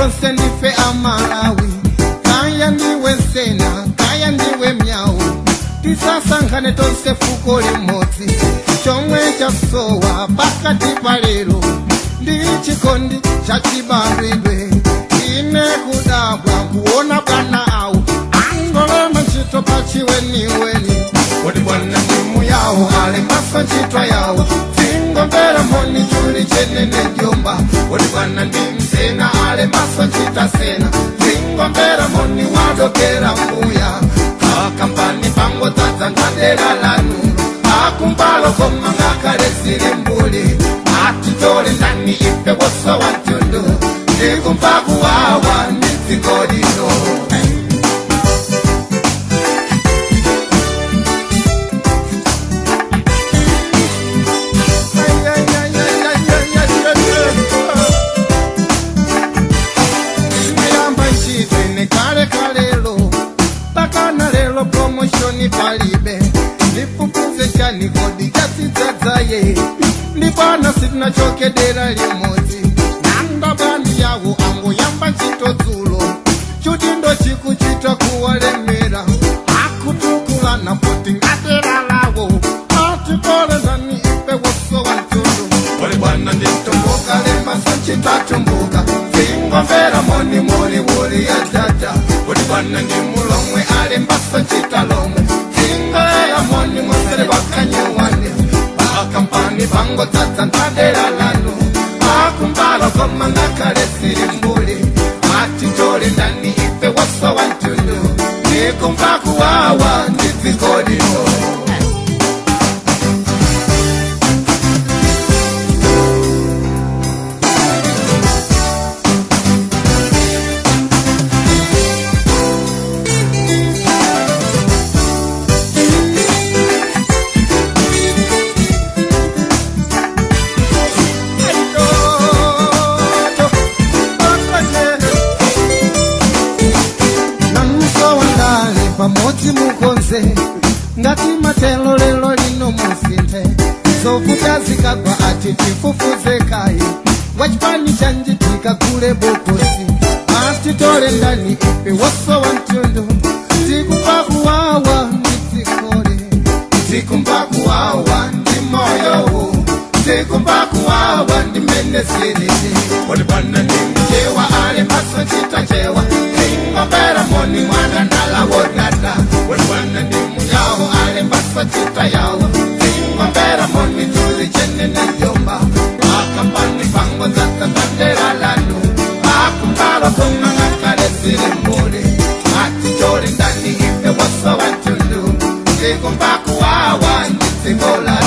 Tonse ndife Amalawi, kaya ndiwe Sena, kaya ndiwe Myawu, tisasankhane, tonse fuko limodzi. Chomwe chasowa pakati pa lero ndi chikondi chachibadwidwe. Ine kudabwa kuona bwana awo angolema ntchito pachiweniweni. Kodi bwana ndimu yawo alembaso ntchito yawo? Tingomvera moni chuli chenene dyomba. Kodi bwana ndi Msena alembaso ntchito Sena? Tingomvera moni wadokera mbuya. Akampani pangodzadza ndadera lanu akumbalo koma ngakhale zili mbuli. Atitole ndani ife wosowa mtundu? Ndikumva kuwawa ndi dziko lino. Ndinayamba ntchito ine kale kalelo, pakana lero promotion palibe. Ndifufuze chani kodi chatsidzadzaye? Ndipana sitinachoke dera limodzi. Nandabani yawo angoyamba ntchito dzulo, chudindo chikuchita kuwalemera, akutukulana poti ngatera lawo. Atitole ndani ife wosowa mtundu? Kodi bwana nditumbuka lemasanchitatumbuka? Singomvera moni mori wori yatata. Kodi bwana ndi Mulomwe alembaso nchitalomwe? Singomvera moni mwasere bakanyewane. Bakampani bangotsatsa ntadera lanu akumbalo koma ngakhale sili mbuli. Atitole ndani ife wasowa mtundu? Ndikumva kuwawa ndi dziko lino. Namusowandale pamodzi mukonze ngati matelo lero lino musinthe. Zovuta zikagwa ati tifufuze kayi wachipani chanji tikagule bokosi. Atitole ndani ife wosowa mtundu? Tikumva kuwawa ndi dzikoli, tikumva kuwawa ndi moyowu, tikumva kuwawa ndi mene zilili. Kodi bwana ndi Mchewa alembaso ntchito Chewa? Tingombera moni mwana ndala wodada. Kodi bwana ndi Muyawo alembaso ntchito yawo? Tingombera moni tuli chenene jomba. Akampani pango dzatsa lanu akumbalo koma ngakhale zili mbuli. Atitole ndani ife wasowa mtundu? Tikumva kuwawa ndi dziko lanu.